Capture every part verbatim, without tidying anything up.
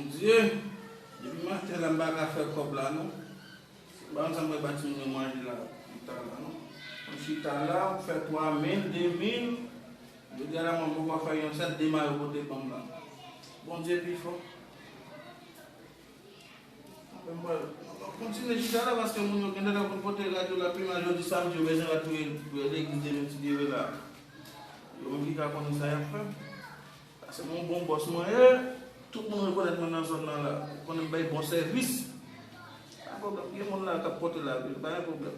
Bondye, depi maten la, m pa ka fè kòb la, non. Se pa konn sa m pral ba timoun yo manje la, pita la, non. M chita la, m fè twa mil, de mil, jodi a la, mwen poko fè yon sèt de mayo pote ban m la. Bondye pi fò. Mwen pral kontinye chita la, paske moun yo genlè ta konn pote rad yo la, pi mal yo di samdi, yo bezwen rad pou yo, pou yo legliz demen ti dere la. Yo menm ki ka konnen sa y ap fè. Paske mwen bon bòs mwen ye, tout moun rekonèt mwen nan zòn nan la. Ou konnen m bay bon sèvis. Pa gen pwoblèm, gen moun la k ap pote lavi l, pa gen pwoblèm.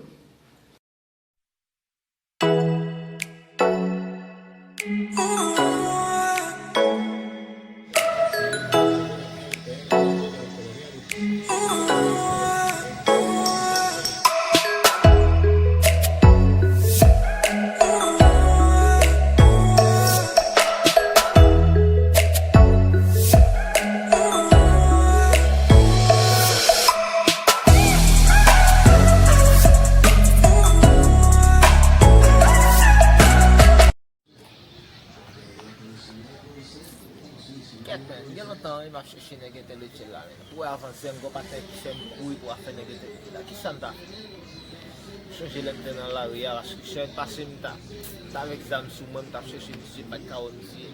Kèt, men, gen lontan wi m ap chèche nèg entèlektyèl la, men. Pou w avanse, m gon patnè ki fè m kouri pou afè nèg entèlektyèl la. Kisa m ta fè? M sonje lè m te nan lari a, paske chèn pase m ta, m t avèk zam sou mwen, m t ap chèche misye, m pa t ka wè misye.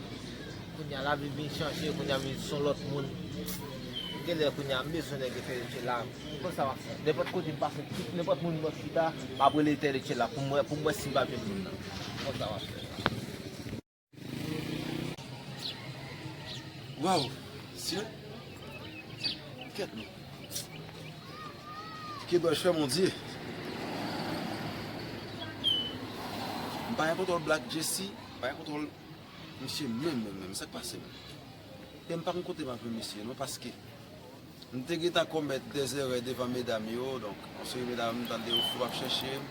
Kounye a, lavi vin chanje, kounye a, m vin se yon lòt moun. Genlè, kounye a, m bezwen nèg entèlektyèl la. Konn sa w ap fè. Nenpòt kote m pase, tout, nenpòt moun m wè chita, m ap rele entèlektyèl la pou m wè, pou m wè si m pa jwenn moun nan. Konn sa w ap fè. Waw, sye. Kèt non. Ke dois-je faire, mon Dieu? M pa gen kontwòl Black Jesse, m pa gen kontwòl misye menm, menm, menm. Sa k pase menm? E m pa konn kote m ap jwenn misye non, paske m te gentan komèt dèzerè devan medam yo, donk, yon seri medam, m tande yo fou ap chèche m.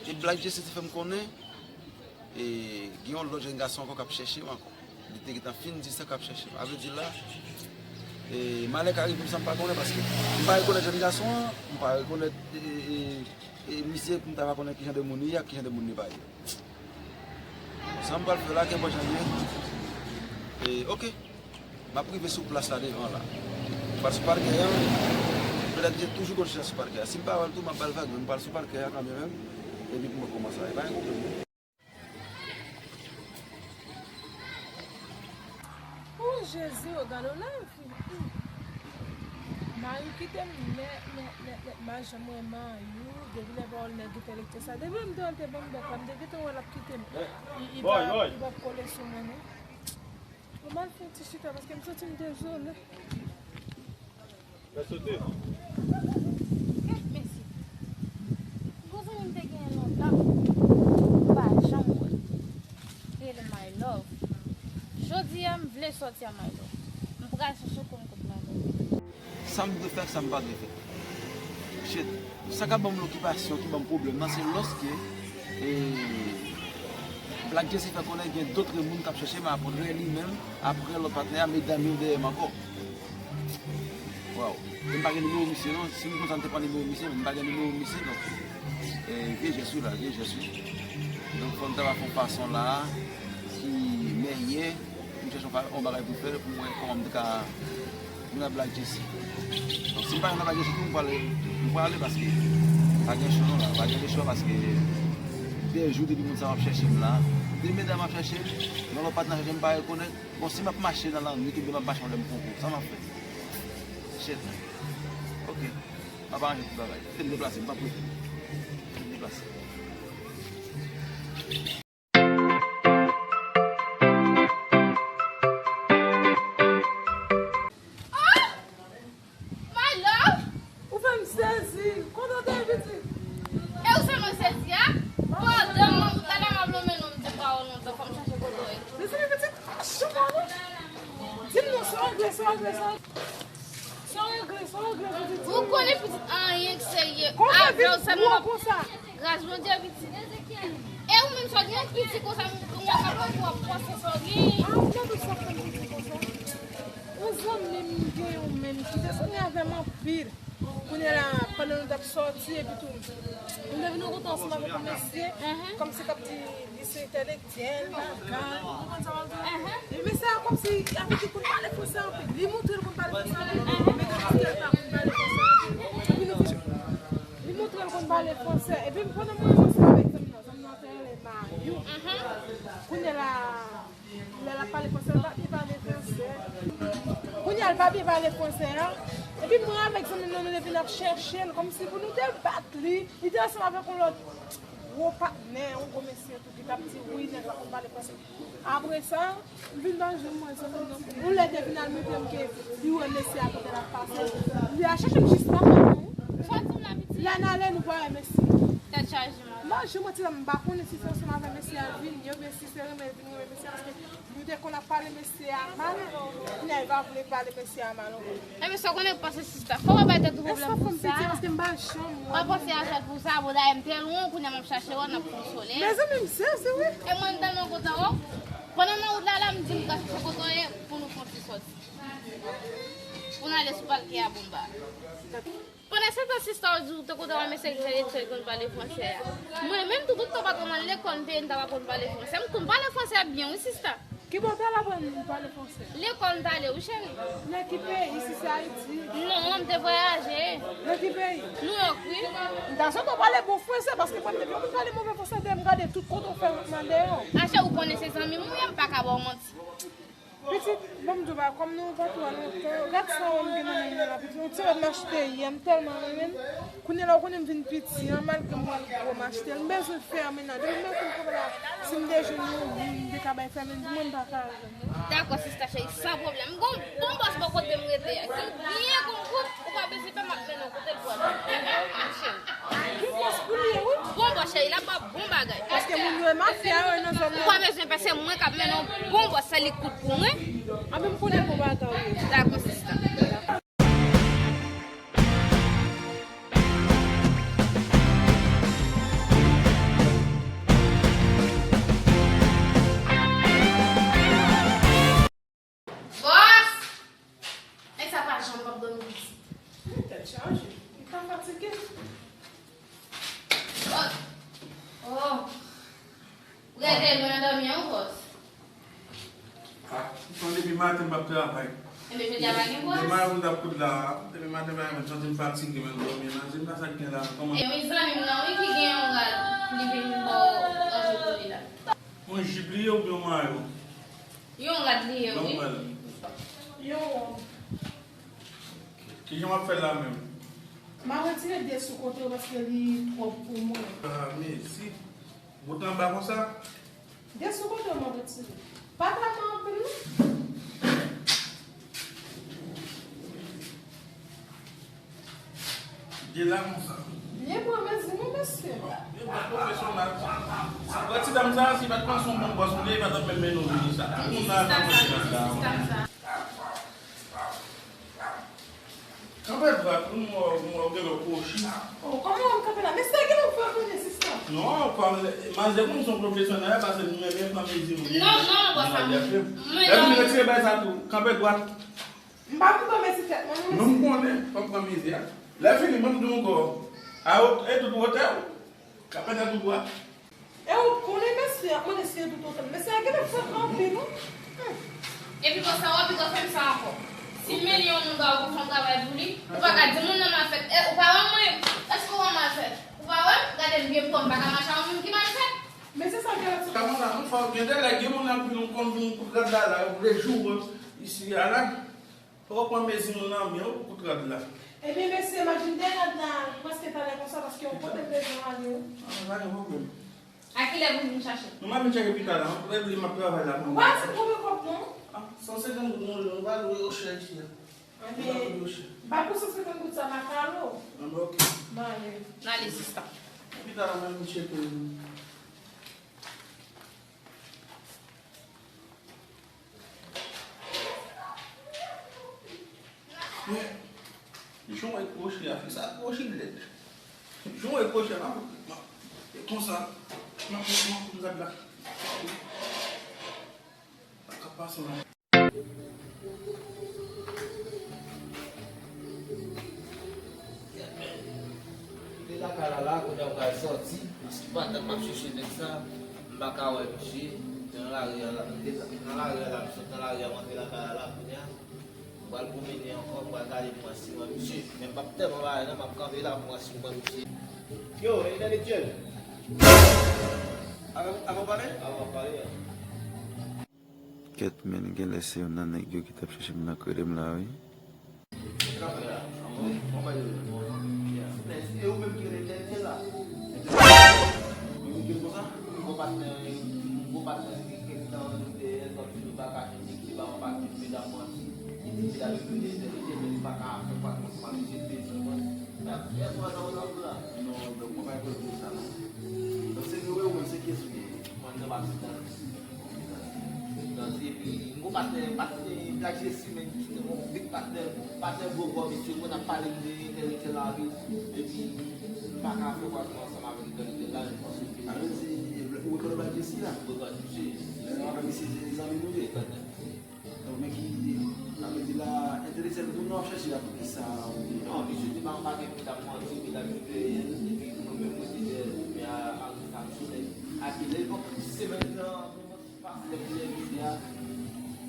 E Black Jesse te fè m konnen, e, gen yon lòt jèn gason ankò k ap chèche m ankò. Li te gentan fin di sa k ap chèche m. A vle di la, e, malè ka rive m san m pa konnen, paske m pa rekonèt jèn gason an, m pa rekonèt, e, e, e, misye pou m ta va konnen ki jan de moun li ye ak ki jan de moun li pa ye. Sa m pral fè la, ke bò jan ye. E, oke. M ap rive sou plas la devan la. M pral sou pakè a. Petèt li te toujou konn chita sou pakè a. Si m pa wè l tou, m ap ba l vag, men m pral sou pakè a kanmenm. Epi pou mwen kòmanse la. E pa gen pwoblèm. O Jezi, o gade w la. Mayou kite m nèt, nèt, nèt, nèt. M pa janm wè Mayou. Depi lè pawòl nèg entèlektyèl sa. Depi lè m te wè l te ban m bèk la, m te gentan wè l ap kite m. Li, li pa, li p ap kole sou mwen, non. Mwen al fè yon ti chita paske m santi m dezole. Fè sote. Kèt mesye. Gon zanmi m te genyen lontan, m pa janm wè. Rele My Love. Jodi a, m vle sòti a My Love. M pral chèche konn kot My Love. Sa m dwe fè ak sa m pa dwe fè. Shit. Sa k ap ban m lokipasyon, ki ban m pwoblèm nan, se lòske, e, Black Jesse fè konnen gen dòt moun k ap chèche m apre li menm, apre lòt patnè a, medam yo dèyè m ankò. Waw. E m pa gen nimewo misye non. Si m konn sa, m te pran nimewo misye, men m pa gen nimewo misye, donk, e, vye jès wi la, vye jès wi. Donk, fò m ta va fè yon fason la, ki mèyè, pou m chèche yon fa-, yon bagay pou fè, pou m wè kòman m te ka jwenn ak Black Jesse. Donk, si m pa jwenn ak Black Jesse tou, m prale, m prale paske pa gen chwa non la, pa gen lechwa paske de jou depi moun sa yo ap chèche m la, de medam ap chèche m, yon lòt patnè ap chèche m, m pa rekonèt. Bon, si m ap mache nan lannwit oubyen m ap mache yon lè m pran kou, sa m ap fè? Shit. Oke. M ap aranje tout bagay. Kite m deplase, m p ap rete. Kite m deplase. Oh! My love! Ou fè m sezi. Kontan w te pitit? E ou sèlman sezi a? Pandan m ap, gade m ap lonmen non, m di m pa wè w lontan, fò m chache kote w ye. Mezanmi pitit, jan w pale. Di m non, sa w regle, sa w regle, sa w regle. Sa w regle, sa w regle, pitit. Ou konnen pitit anyen k serye. Konsa avè w pitit sèlman gwo konsa. Gras Bondye pitit. E ou menm sa w gen yon pitit konsa, m, m ap ap ap panse sa w gen. A, ou tande sa fè m pitit konsa. Yon zanmi m gen yon menm ki te sonnen avè m anpil. Kounye a la, pandan nou t ap sòti, epi tou, nou te vin rankontre ansanm avèk yon mesye, kòmsi k ap di li se entèlektyèl, bagay, ou konprann sa m ap di w? E mesye a kòmsi, avè ki konn pale fransè anpil, li montre l konn pale fransè Pale fransè, l pa byen pale fransè. Kounye a, l pa byen pale fransè a. Epi mwen avèk zanmi m nan, nou te vin ap chèche l, kòmsi pou nou te bat li. Li te ansanm avèk yon lòt gwo patnè, yon gwo mesye tou, ki t ap di, wi, nèg la konn pale fransè. Apre sa, m vin ba jwenn mwen zanmi m nan. Yon lè te vin al montre m ke li wè mesye a kote l ap pase. Li al chèche m jis nan men. Lè n ale, nou pa wè mesye. Tèt chaje, madanm. Manje mwen ti zanmi m pa konnen si se ansanm avè mesye a l vini, oubyen si se renmen l vin renmen mesye a, paske nou te konn ap pale mesye a mal, kounye a l pa vle pale mesye a mal ankò. Ebyen, sa w konnen, pase sista. Fò w pa bay tèt ou pwoblèm pou sa. Paske m pa janm wè. Pa panse a tèt pou sa, bon, dayè m te lwen, kounye a m ap chache w, n ap konsole. Mezanmi, m sezi, wi. E mwen, m tèlman kontan wè w. Pandan m nan wout la, la, m di m pral chèche kote w ye pou nou fè yon ti sòti. Pou n ale sou palke a, bon, ba. Pandan se tan, sista, w di w te kontan wè mesye ki fè lekòl konn pale fransè a. Mwen menm tou, tout tan patwon mwen lekòl m te ye, m ta pa konn pale fransè. M konn pale fransè byen, wi, sista. Ki bò w t al aprann pale fransè? Lekòl m t ale, wi, cheri. Nan ki peyi? Si se Ayiti? Non, m te vwayaje. Nan ki peyi? Nouyòk, wi. M ta swete w pale bon fransè, paske mwen menm, yon moun pale move fransè, m gade tout kote w fè wout mande yo. A, cheri, ou konnen se zanmi m ou ye, m pa ka ba w manti. Pitit, ban m di w bagay, kòm nou pa twò lontan, gad sa w gen nan men m nan la, pitit, yon ti rad m achte yè, m tèlman renmen l. Kounye a la, ou konnen m vin piti an, malgre m pral gwo, m achte l, m bezwen fè mennaj. Depi m mete m kanpe la, si m te jwenn yon moun m te ka bay fè mennaj, mwen m pa ka jwenn. Dakò, sista cheri, san pwoblèm. M gon bon bòs bò kote m rete a, ki byen gon kout, ou pa bezwen pè, m ap mennen w kote l pou al. Wi, cheri. Bon bòs pou li ye, wi. Bon bòs, cheri, l ap ba w bon bagay. Paske moun yo e mafya yo nan zòn nan. Ou pa bezwen pè, se mwen k ap mennen w bon bòs, se li k kout pou mwen. Anben, m konnen bon bagay ou ye. Dakò, sista. Bòs! Nèg sa pa janm p ap dòmi piti. Tèt chaje. Li pa fatige. Bòs! Oh! Ou rete lwen nan dòmi an, wi, bòs. Ah, depi maten m p ap travay. Enben, jodi a pa gen bòs? Demen pou m t ap kout la, depi maten pa gen, m santi m fatige, men m dòmi nan, se pa sa k gen la, kòman? E wi, zanmi m nan, wi, ki gen yon rad, li vin ba w ranje pou li la. Yon jip li ye oubyen yon mayo? Yon rad li ye, wi. Yon wòb. Kijan w ap fè l la menm? M a retire de sou kote yo paske li twòp pou mwen. Ah, mezi. Bout anba konsa? De sou kote yo m a retire. Pa trete anpil, non. De la konsa. Byen pran mezi, non, mesye. Byen pran pwofesyonèl. Wè ti dam sa, si pa t panse yon bon bòs, li pa t ap menm mennen w vini sa. Moun nan nan pwofesyonèl la. Kanpe dwat, moun mò, moun mò, gen lòt kwochi. Oh, kòman w ap kanpe la? Mesye, gen lòt fwa konnen, sista. Non, kòm manzè konn son pwofesyonèl, paske nou menm pran mezi nou. Non, non, non, bòs la. Lè vin retire bagay sa tou, kanpe dwat. M pa pou pran mezi tèt mwen, non, mesye. Non, m konnen, fò m pran mezi a. Lè fini, mwen m di w ankò. A, e tout wotè w. Kanpe nan tout dwat. E ou konnen mesye a, konnen si e tout otan. Mesye a genlè fèk anpil, wi. Hmm. Epi bòs sa, w ap pito fè m sa ankò. Si m mennen yon moun ba ou pou fè yon travay pou li, ou pa ka di moun nan m al fè. E, ou pa wè mwen, èske w wè m al fè? Ou pa wè m? Gade m byen pwòp, m pa ka mache ak yon moun ki mal fèt. Mesye sa genlè ti. Kòman sa, nou fò gen de lè, gen moun anpil, nou konn vin pou rad la, la, yo vle joure isi a la. Fò w pran mezi moun nan byen, ou kout rad la. Ebyen, mesye, m ap vin dèyè rad la prèske talè konsa, paske yon kote m bezwen ale, wi. Ah, pa gen pwoblèm. A kilè pou vin chache? Non, m ap vin chache pi ta la, wi. Lè m ap travay la, mwen. Ou pa di m konbyen kòb, non? Ah, san senkant goud, non, nou pa lwe yo chè isi a. Ebyen, m pa pou san senkant goud sa, m a kalo. Ah, bon, ok. M ale. N ale, sista. Pi ta la, mwen vin tcheke. Men, jan w wè kwochi a, fi sa kwochi lèd. Jan w wè kwochi a, m ap, m ap, e konsa, m ap, m ap, m ap, m ap la. Sa k ap pase la? Li lakay la la, kounye a m pral sòti. Paske pandan m ap chèche nèg sa, m pa ka wè misye. Nan lari a la, m te nan lari a la, m sot nan lari a, m antre lakay la la, kounye a. M pral pwomennen ankò, m pral gade pou mwen si m wè misye. Men m p ap tèlman bagay non, m ap kanpe la pou mwen si m wè misye. Yo, e tande Dyèl. Avan, avan pale? Avan pale, ya. Kèt, men, genlè se youn nan nèg yo ki t ap chèche m nan krele m la, wi. Non, donk mwen pa kwè pou sa, non. Donk se nou, ou menm, se kiyès ou ye? Mwen nan pa Epi m gon patnè, patnè Black Jesse, men ki te yon big patnè, patnè gwo gwo mesye, mwen ap pale de entèlektyèl la, wi. Epi m pa ka fè kwazman ansanm avèk entèlektyèl la, men paske... A vle di, ou rekonèt Black Jesse la? Mwen rekonèt misye. Mwen rekonèt misye, se zanmi nou ye. Donk, men ki, sa vle di la, entèlektyèl nou, nou ap chèche a, poukisa ou... Non, misye te ba m bagay pou ta manti, pou ta vin peye, epi mwen menm, mwen te dèyè l, men a, malgre sa, misye te akilè. Bon, semèn nan, Paske lè m te envite a,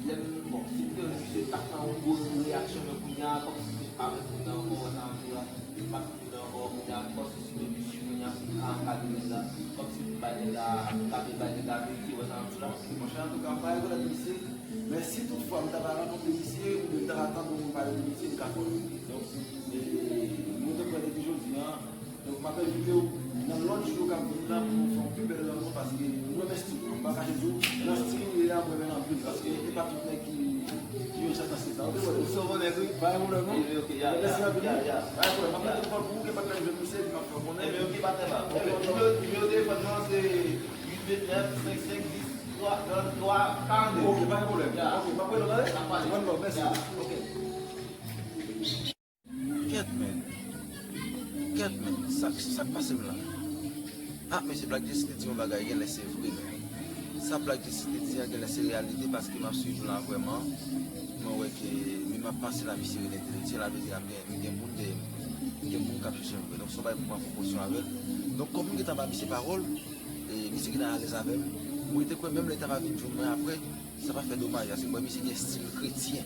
lè m, bon, si m te wè misye, m t ap fè yon gwo reyaksyon, men kounye a, kòmsi se pa menm moun nan ankò, wè sa m di la, se pa menm moun nan ankò, kounye a, kòmsi se menm misye, kounye a, m ka ankadre nèg la, kòmsi m bay nèg la, m ka vin bay nèg la verite, wè sa m di la. Monchè, antouka, m pa rekonèt misye, men si toutfwa m ta va rankontre misye, oubyen m ta va tande moun pale de misye, m ka fè w verite. Donk, e, nou te kwè depi jodi a, Donk, m ap envite w nan lòt jou k ap vin nan pou nou fè yon pi bèl rankontre, paske m renmen stil ou. M pa kache di w, nan stil ou ye a, m renmen l anpil, paske e pa tout nèg ki, ki jwenn chans nan stil sa. Ou te wè tou. Ou se yon bon nèg, wi. Pa gen pwoblèm, non. Ebyen, ok, ya, ya, mèsi anpil, ya, wi. Ya. Pa gen pwoblèm. M ap mete w kòd pou ou, gen patnè m jwenn misye, epi m ap fè w konnen. Ebyen, ok, patnè, pa. Ebyen, nimewo, nimewo telefòn nan, se uit vet nèf senk senk dis twa trant twa karannde. Ok, pa gen pwoblèm. Ya. Ok, m ap rele w talè. N ap pale. One love, mèsi. Ya, ok. Kèt, men. Kèt, men. Sa, sa k pase m la? Ah, mesye, Black Jesse te di yon bagay, genlè se vre, men. Sa Black Jesse te di a, genlè se reyalite, paske m ap swiv la vrèman. Mwen wè ke, men m ap pase la, misye rele entèlektyèl, sa vle di la, m gen, m gen moun dèyè m. M gen moun k ap chèche m vre. Donk, se yon bagay pou m pran prekosyon avè l. Donk, kòm m gentan ba misye pawòl, e misye gentan alèz avè m, mwen te kwè menm lè l ta va vin jwenn mwen apre, sa pa fè domaj, paske m wè misye gen estil kretyen.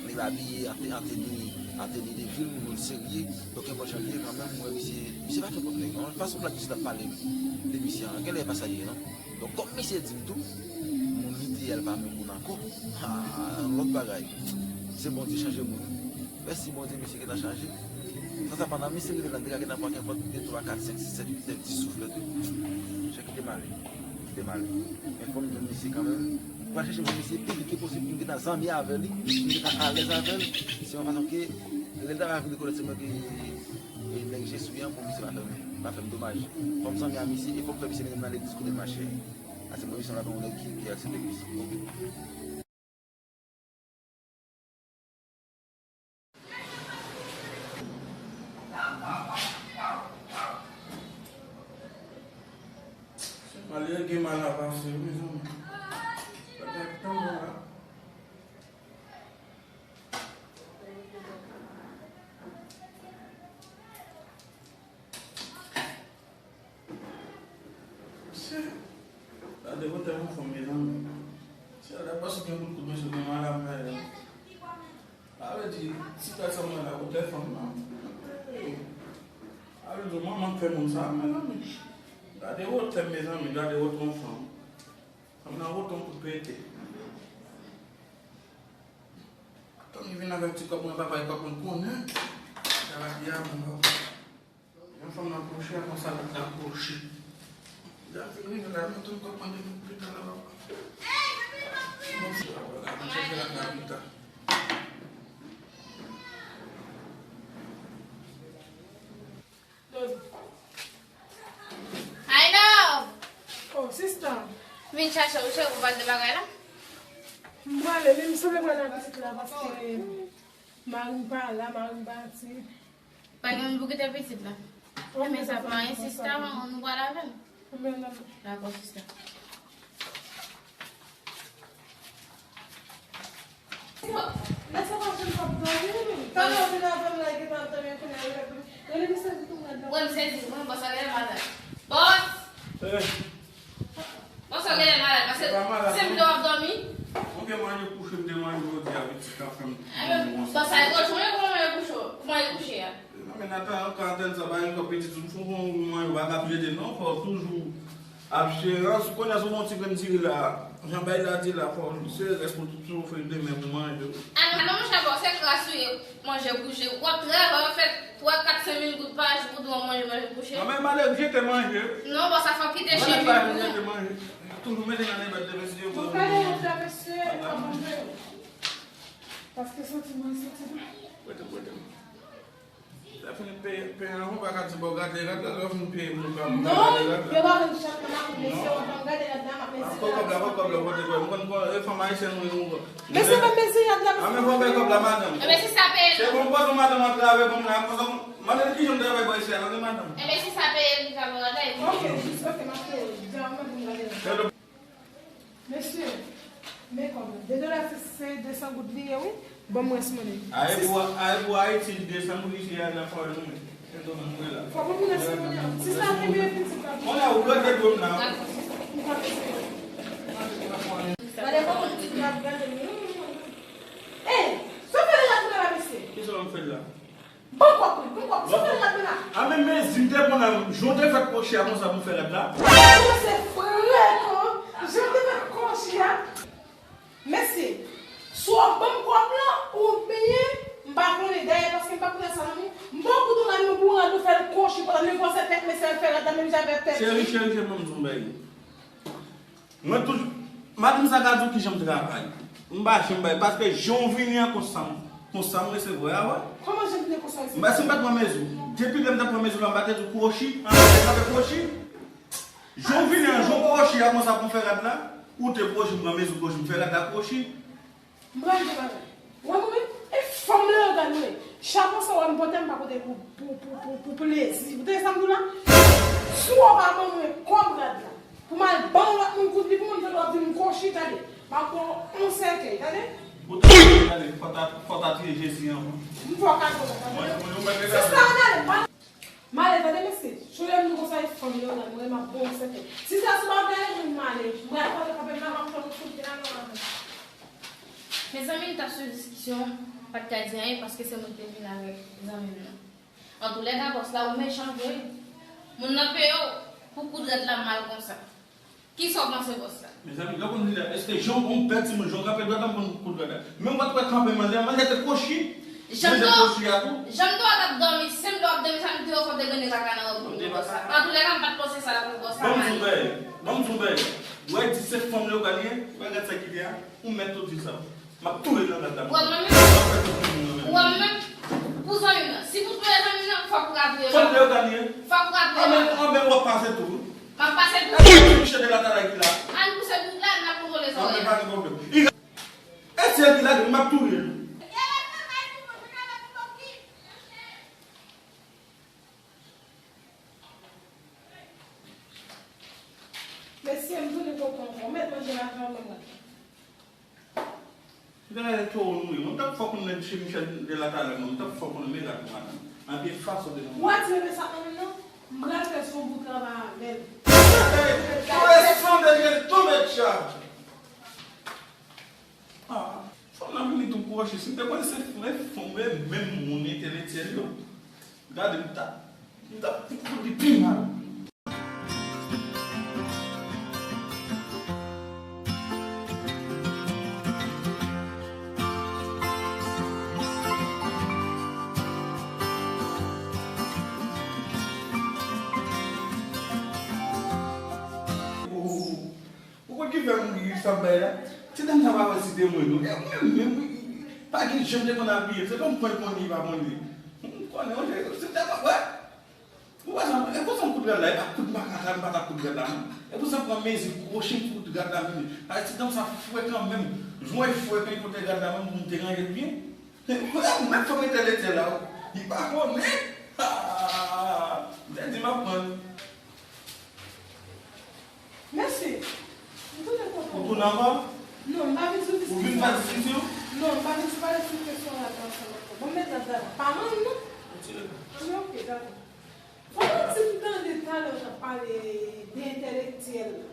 Nèg la abiye an te-, an teni, an teni de vil, moun serye. Donk, enpòtan li ye kanmenm, m wè misye, misye pa t yon bon nèg, non. Fason Black Jesse t ap pale de misye an, genlè e pa sa li ye, non. Donk, kòm misye di m tou, moun li te ye a pa menm moun ankò. Ha, lòt bagay. Se Bondye chanje moun. Mèsi Bondye, misye gentan chanje. Sa, sa pa nan misye rele nan degage nan pran kenpòt de twa, kat, senk, sis, sèt, uit, nèf, dis souflèt, wi. Chè, kite m ale. Kite m ale. Men fò m jwenn misye kanmenm. M pral chèche jwenn misye pi vit ke posib pou m gentan zanmi avè li, pou m gentan alèz avè l. Se yon fason ke lè l ta va vin rekonèt se mwen ki, e, nèg Jeswi an, pou misye pa fè m, pa fè m domaj. Fò m zanmi a misye e fò m fè misye mennen m nan legliz kote l mache. A se mwen misye la pou yon nèg ki, ki aksepte Kris. Malere gen mal a pase, wi, mezanmi. Bagay tann la. Mesye, gade wotè yon fanm, mezanmi. Mesye, gade bòs gen kout kout, mesye, gen mal a fè. Sa vle di, ti frè sa mwen la, wotè fanm nan. Sa vle di, manman k fè moun sa, mezanmi. Gade wotè, mezanmi, gade wotè yon fanm. Fanm nan wotè yon kout pete. Tann li vin avèk ti kòb mwen, papa, e kòb mwen konnen. Travay a, bon, papa. Yon fanm nan kouche, a konsa l ap kouche. Lè m fin rive la, mwen tou m konprann depi pita la, papa. Bon, se la, papa, m chèche lakay pita. Aino! Oh, sista. Vin chache w, cheri, pou pale de bagay la. M prale, men m sanble pral nan pitit la, paske mari m pa la, mari m pati. Pa gen moun pou kite pitit la. Enben sa pa anyen, sista, nou pral avè l. Dakò, sista. Lè sa pa vin, p ap dòmi. Talè w vin avè m la, epi m ap dòmi, kounye a, rele misye pou tou mwen dòmi. Mwen, m sezi, mwen, bòs la genlè malad. Bòs! Bòs la genlè malad, paske se m ki w ap dòmi. Mwen gen manje kouche, m te manje jodi a, pitit la fè m. Bòs la, e kouche, mwen, kouman mwen kouche, kouman e kouche a? Non, men Nathan, ou ka antann sa, pa gen kòb pitit, sou fon, fon, mwen, ou pa ka ap jete, non, fò w toujou ap jere. Kounye a, sou fon ti grenn diri la, Jan bagay la di la, fò se rès pou toujou ofri demen pou manje. A non, monchè, bon, se kras ou ye, manje kouche. W ap travay, w ap fè twa, kat, senk mil goud pa jou pou tou w ap manje, manje kouche. An, men malere jete manje. Non, bon, sa fò kite chanje pou nou. Jete manje. Toujou mete nan nenpòt de mesye. Bon, gade yon fè mesye, kòman jwe. Paske santi mwen, santi mwen. Wete, wete. Lè fini peye, peye an, ou pa ka di, "Bon, gade rad la," lè w fin peye, moun ka gade rad la. Non, yo pa vin chak nan makou, mesye, w ap gade rad la, m ap mezi. Pran kòb la, pran kòb la, pote kòb. M konn, konn, e fanm ayisyèn ou ye, ou. Mesye, m ap mezi rad la, mesye. A, men fò bay kòb la, madanm. Enben, si sa peye. Se bon, poze madanm ap travay pou mwen, la, poze, mande l ki jan m travay bò isi a, tande madanm. Enben, si sa peye, li ka pran rad la, epi. Ok, ok, m ap peye. Di a mwen pou m gade rad la. Mesye, men kòb la. De dola se, se de san goud li ye, wi. Ban m rès monnen. Aye pou, aye pou Ayiti, de san goud isi a, la fò nou. Fò pou moun rès monnen. Si sa kenbe pitit la. Kounye a, ou bloke do m nan. M pa bezwen. Gade kòman pitit la ap gade m. Ey, sa fè la pou la, mesye? Kisa w ap fè la? Ban m kòb mwen, ban m kòb mwen. Sa fè la pou la? A, men mezi m te pran nan, jan w te fè kwochi a konsa pou fè rad la. Ou se frekan, jan w te fè kwochi a. Mesye, si w ap ban m kòb la, oubyen, m pa konnen, dayè, paske m pa konnen sa nan men, m ba w kout ou la, nou pou rad ou fè l kwochi, pandan nou panse tèt, mesye, fè rad la, menm jan avèk tèt. Cheri, cheri, cheri, ban m di w yon bagay. Mwen toujou, madanm sa ka di w kijan m travay. M pa janm bay, paske jan w vini an konsa, konsa m resevwa a, wè. Kòman jan w vini konsa w resevwa? M pa, si m pa t pran mezi w. Depi lè m t ap pran mezi w la, m pa te di w kwochi, an, m pa te kwochi. Jan w vini an, jan w kwochi a konsa pou fè rad la, ou te kwochi, m pran mezi w kwochi, m fè rad la kwochi. M pral di bagay. Wè mwen menm, e fanm leogàn mwen. Chak fwa sa w wè m pote, m pa pote pou, pou, pou, pou, pou plezi. Ou tande sa m di w la? Si w pa ban mwen kòb rad la, pou m al ban yon lòt moun koud li pou mwen, m tande w ap di m kwochi, tande. M ap ba w yon sèkèy, tande. Ou tande, tande, fò ta, fò ta tiye Jezi anvan. M fò w ka konn, tande. Mwen, mwen, mwen, mwen, Se sa, ann ale, m pa M ale, tande mesye. Chole m di konsa e fanm yo la, mwen m ap bon sèten. Si sa sou pa vle ale, mwen m ale. Mwen al pote kanpe m la, m ap fè yon kout pye la nan lajan. Mezanmi, m t ap swiv diskisyon, m pa t ka di anyen paske se mwen ki te vin avèk zanmi m nan. Antoulèka, bòs la, ou mechan vre. Moun nan peye w pou koud rad la mal konsa. Kisa w panse bòs la? Mezanmi, lè w konn vin la, èske jan w bèl timoun, jan w kanpe dwat la, m konn koud dwat la. Men w pa t wè kanpe manzè, manzè te kwochi. Manzè kwochi a tou. Jan m te wè l ap dòmi, si m te wè ap dòmi, sa m te wè fò m te gade kaka nan wòb pou m te wè sa. Antoulèka, m pa t panse sa la pou bòs la. Ban m di w bagay, ban m di w bagay. Ou wè di se fanm leogàn ye, ou wè gad sa ki te a, ou mèt tou di sa. M ap touye l nan gad la. Ou wè mwen menm? M ap fè tout moun mwen menm. Ou wè mwen menm? Pou zanmi m nan. Si pou touye zanmi m nan, fòk ou ka touye l. Fanm leogàn ye. Fòk ou ka touye l. Anben, anben, w ap pase tou. M ap pase tou. Èske se Michel de la Talay ki la? Ann pouse tout la, n ap kontwole zòrèy la. Anben, pa gen pwoblèm. E se l ki la, m ap touye l. Mesye, m tounen kote ankò. Ou mèt manje lajan mwen la. Gade toro nou ye. Mwen t ap fè w konn nèg se Michel de la Talay, mwen. Mwen t ap fè w konn men gade madanm. Anpil fason de nan. Ou wè ti bebe sa nan men nan? M pral fè se yon bout travay avè l. Gade, gade, gade. Tonbe, tonbe, tonbe, tcha. Ah, fanm nan vini tou kwochi. Si m te konnen se frè fanm, men menm moun entelektyèl yo. Gade, m t ap, m t ap fout li pi mal. Ou konn ki fè m ri sa m bay la? Ti dam sa pa wè si te mwen non. E mwen menm, wi, pa gen jan m te konn abiye. Se pa m konn konn li pa konn li. M konnen, se te pa wè. Ou pa janm, e konsa m koud rad la, e pa kout makak la, m pa t ap koud rad la non. E konsa m pran mezi, kwochi m koud rad la vini. Ay, ti dam sa frekan menm. Jwen frekan, li pote rad la menm pou m te ranje l byen. E, menm fòk entelektyèl la, li pa konnen. Ha! M te di m ap pran. Mesye, m tounen kote w. Ou tounen ankò? Non, m pa vin sou diskisyon. Ou vin pa diskisyon? Non, m pa vin sou pale sou kesyon rad la ansanm ankò. Bon, m met rad la. Pa manm non. Antilope. Antilope, dakò. Fò nou di m tande talè w t ap pale de entèlektyèl la.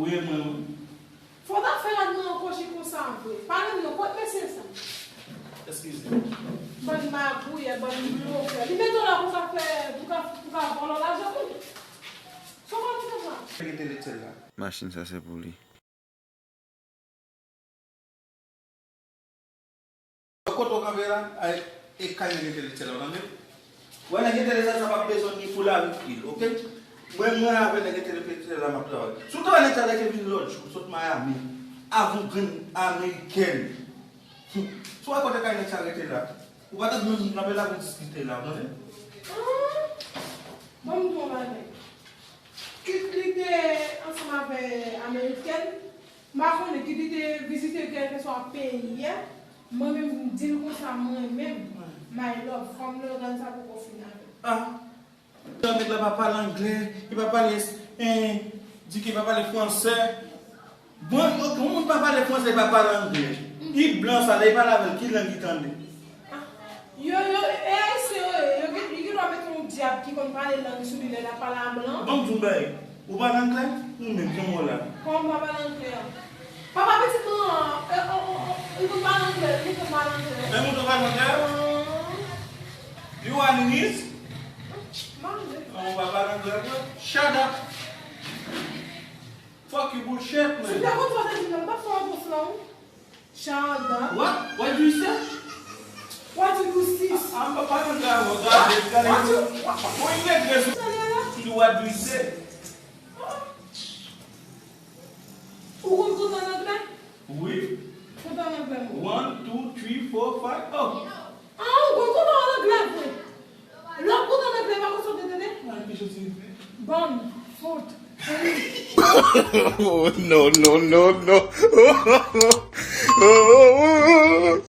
Mwen, mwen, mwen. Fò w ta fè rad mwen an kwochi konsa vre. Pale m non, kot mesye sa? Eskize. Bann magouyè, bann blofè. Li mete w la pou w ka fè, pou w ka, pou w ka vòlò lajan moun. Sa w pa konn sa? Entelektyèl la. Machin sa se pou li. Kote w kanpe la, ay, e kay nèg entelektyèl la, w tande? Wè nèg entelektyèl sa p ap bezwen ni pou lavi pil, oke? Mwen, mwen avè nèg entelektyèl la m ap travay. Si w ta wè nèg sa te vin lòt jou, sot Miami, avon grenn amerikèn. Hmm. Si w wè kote kay nèg sa rete la, ou pa t ap menm kanpe la pou diskite la, w tande? Ah! Ban m di w yon bagay. Kit li te ansanm avè amerikèn, m pa konnen, kit li te vizite kèlkeswa peyi a, mwen menm m di l konsa, mwen menm, my love, fanm Logan sa poko fin avè m. Ah, nèg la pa pale anglè, li pa pale, eh, di ke li pa pale fransè. Bon, ok, yon moun pa pale fransè, li pa pale anglè. Li blan sa, lè li pale avè l, ki lang li tande? Ah, yo, yo, e ayisyen yo ye, yo gen, li gen dwa mete yon dyab ki konn pale lang sou li lè l ap pale a blan. Ban m di w yon bagay, ou pale anglè? Ou menm, kòman w la? Kòman m pa pale anglè an? Papa pitit mwen an, e, o, o, o, li konn pale anglè, li konn pale anglè. Menm ou tou pale anglè? Ah. You are Louise? M pa anglè. Kòman w pa pale anglè vre? Shut up! Fuck you, bullshit, man. Si w te konn sa w te di m nan, m t ap fè w repons lan, wi. Shut up. What? What do you say? What do you see? Ah, ah, pa, pa nan gade, gade, gade. What you, what? Mwen, yon nèg rezon. Tande la? Ki di, what do you say? Ou konn konte an anglè? Wi. Konte an anglè, mwen. One, two, three, four, five. Oh. Ah, ou konn konte an anglè vre? Lè w konte an anglè, pa konn sa w te tande? Mwen, ki jan ti. Bum, foot, police. Oh, no, no, no, no.